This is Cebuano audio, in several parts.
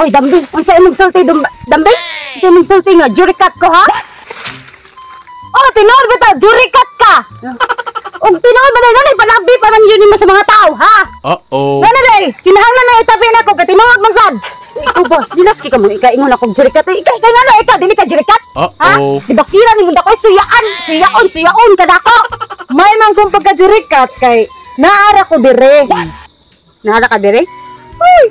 Hoy, Dambi, unsa imong sulti, Dambi? Unsa imong sulti nga jurikat ko, ha? Oh, tinuod ba ta? Jurikat ka. Og tinuod ba dai panabi pa man yun nimo sa mga tao, ha? Uh-oh. Ngano day? Kinahanglan na itabi nako kay tinuod man sad. Ikaw ba? Lilas kay ka mo ikaingon akong jurikat. Ikaw kay ngano ikaw dili ka jurikat? Ha? Uh-oh. Di ba kira nimo dako suyaan, suyaon, suyaon ka dako. May man kung pagka-jurikat kay naara ko dire. Naara ka dire? Uy,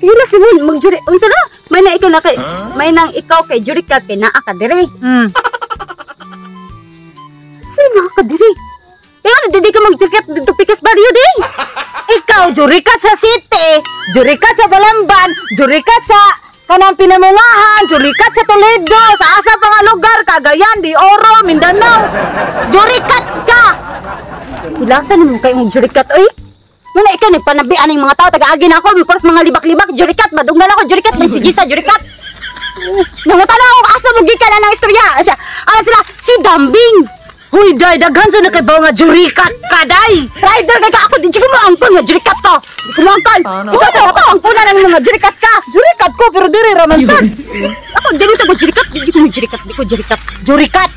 hilas nimo magjuri. Unsa na? May na ikaw na kay may nang ikaw kay jurikat kay naa ka dire. Sino ka dire? Kaya ano, dili ka magjurikat dito pikas baryo di. Ikaw jurikat sa city, jurikat sa Balamban, jurikat sa kanang Pinamungahan, jurikat sa Toledo, sa asa pa nga lugar, Cagayan de Oro, Mindanao. Jurikat ka. Hilasan nimo kay mong jurikat oy. Wala ikaw ni panabi aning mga tao taga-agi na ako, paras mga libak-libak jurikat, madunggan ako jurikat, may si Gisa jurikat. Nangutan ako asa mo gikan na ng istorya. Siya, ala sila si Dambing. Huy, day, daghan sa nakaibaw nga jurikat ka, day! Rider, kaya ako, di ko maangkon nga jurikat ko! Di ko maangkon! Ikaw sa ako, angkonan ng mga jurikat ka! Jurikat ko, pero diri raman sad! Ako, di sa ko jurikat, di ko jurikat, di ko jurikat. Jurikat!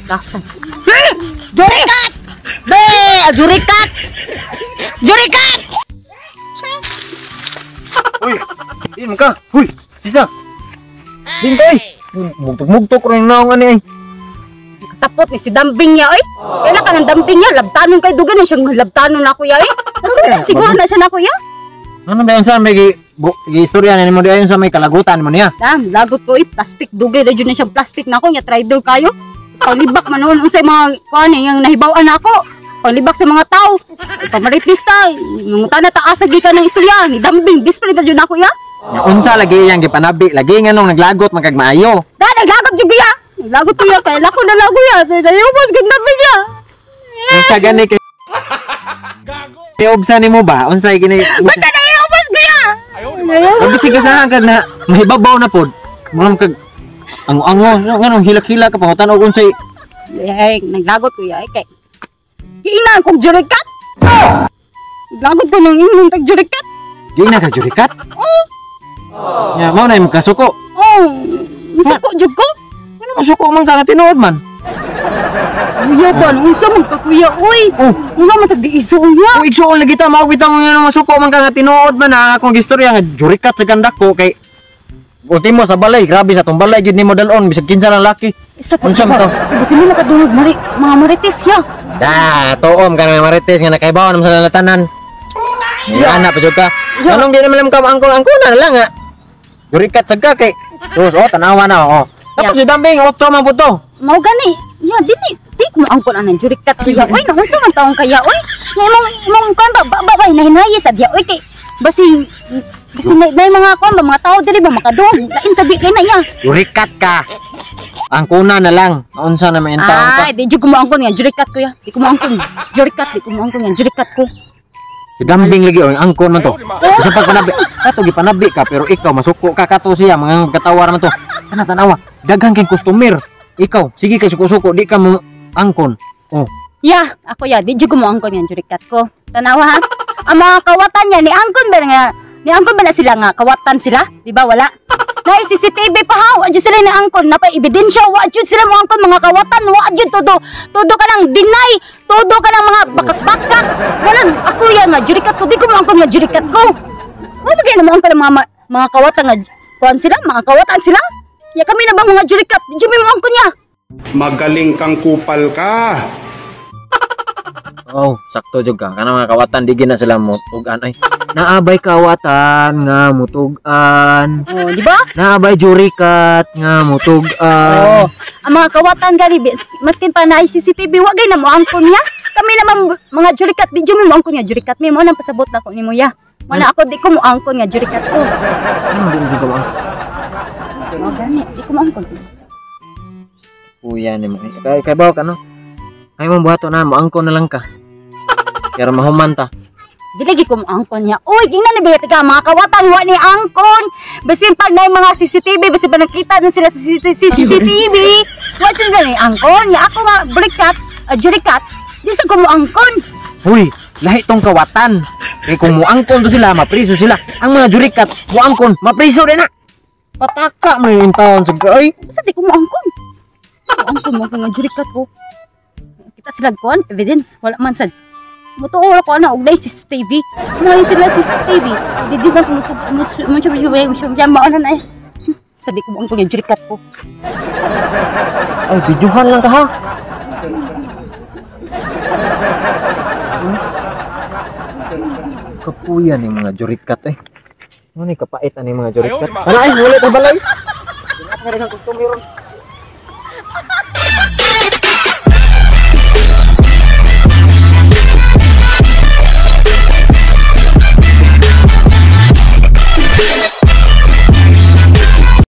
Lasa. Jurikat! Be! Jurikat! Jurikat! Uy! Diin ka! Uy! Sisa! Diin ka eh! Mugtog-mugtog rin naong ani eh! Sapot ni si Dambing niya, oy. Kaya ka ng Dambing niya, labtanon kay dugan na siyang labtanon na kuya, oy. Nasulat siguro na siya na kuya. Ano ba yun sa may gi-istorya na nimo diay sa may kalagutan mo niya? Dam, lagot ko, oy, plastic dugay na jud na siyang plastic na ako niya, tridol kayo. Palibak man noon unsay mga kuan yang nahibaw-an nako. Palibak sa mga tao. Pamaritis ta, mangutan na taasa gikan ng istorya ni Dambing, best friend na jud nako ya. Nya unsa lagi iyang gipanabi, lagi nganong naglagot man kag maayo. Da naglagot jud ya. Lagot ko ya, kaya lako na lago ya. Nayubos, ganda pa niya. Unsa gani kay obsa nimo ba? Unsa gini? Basta nayubos ko ya. Bisig ka sa kag na mahibabaw na pod. Murag kag ango-ango, nganong hilak-hilak ka pangutan og unsay. Eh, naglagot ko ya, kay giinaan kog jurikat. Naglagot ko nang imong tag jurikat. Giina ka jurikat? Oo. Nya mao na imong kasuko. Oo. Misuko jud ko. Masuko man ka nga tinuod man. Kuya ba, unsa man ka kuya, oy. Oh. Wala man tag diisuon niya. Oh, igsuon lagi ta, mao bitaw nga masuko man ka nga tinuod man ha. Akong gistorya nga jurikat sa gandak ko kay ultimo sa balay, grabe sa tong balay jud nimo dalon bisag kinsa lang laki. Isa pa. Unsa man to? Basi mo nakadungog mari mga marites ya. Da, tuom ka nga marites nga nakaibaw naman sa lalatanan. Ya ana pa jud ka. Anong di naman ka angkon-angkon na lang nga. Jurikat sad ka kay terus oh tanawa na oh. Tapos si Dambing, otro man po to. Mao gani. Ya, dili. Di ko maangkon anang jurikat kuya. Oy, naunsa man taong kaya, oy. Nga imong kuan ba, ba ba hinahinay sa diya, oy kay basi basi may mga kuan ba mga tao dili ba makadung. Lain sabi kay na ya. Jurikat ka. Angkuna na lang. Naunsa na may intaon ka. Ay, di jud ko maangkon nga jurikat kuya. Di ko maangkon. Jurikat, di ko maangkon nga jurikat ko. Si Dambing lagi oy, angkon man to. Bisa pag panabi, kato gipanabi ka pero ikaw masuko ka kato siya mga katawar man to. Kana tanawa, daghan kay customer. Ikaw, sige kay suko-suko, di ka mo angkon. Oh. Ya, ako ya, di jud ko mo angkon nga jurikat ko. Tanawa ha. Ang mga kawatan niya ni angkon ba nga, ni angkon ba na sila nga kawatan sila? Di ba wala? Na CCTV pa ha, wa jud sila ni angkon, napa ebidensya, wa jud sila mo angkon mga kawatan, wa jud todo. Todo ka nang deny, todo ka nang mga bakak-bakak. Wala ako ya nga jurikat ko, di ko mo angkon nga jurikat ko. Mo bagay na mo angkon ang mga kawatan nga kuan sila, mga kawatan sila. Ya kami na ba mga jurikat, di jud mi mo angkon niya. Magaling kang kupal ka. Oh, sakto jud ka. Kana mga kawatan di gina sila mutugan ay. Naabay kawatan nga mutugan. Oh, di ba? Naabay jurikat nga mutugan. Oh, ang mga kawatan gani maskin pa na CCTV wa gay na mo angkon niya. Kami naman mga jurikat di jud mi mo angkon nga jurikat mi mo nang pasabot nako nimo ya. Wala ako di ko mo angkon nga jurikat ko. Ano di jud ka mo angkon? Mo gani di ko mo angkon. Kuya nimo. Kay bawo ka no. Ay mo buhato na mo angkon na lang ka. Pero mahuman ta. Dili gi ko mo angkon niya. Uy, gingnan ni ka mga kawatan wa ni angkon. Basin pag nay mga CCTV, basin pa nakita na sila sa CCTV, wa sila ni angkon. Ya ako nga jurikat, di sa ko mo angkon. Uy, Lahi tong kawatan. Kay kung muangkon to sila, mapriso sila. Ang mga jurikat, muangkon, mapriso din na. Pataka man yung taon sa ay. Basta di ko moangkon. Moangkon mo nga jurikat ko. Kita sila kuan evidence wala man sad. Mutuo ra ko ana og day CCTV. Mga sila CCTV. Di di ba mo mo mo mo mo mo na eh. Sa di ko moangkon yung jurikat ko. Ay, videohan lang ka ha. Kapuya ni mga jurikat eh. Ano ni kapait ani mga jurikat? Ano ay, wala ta balay.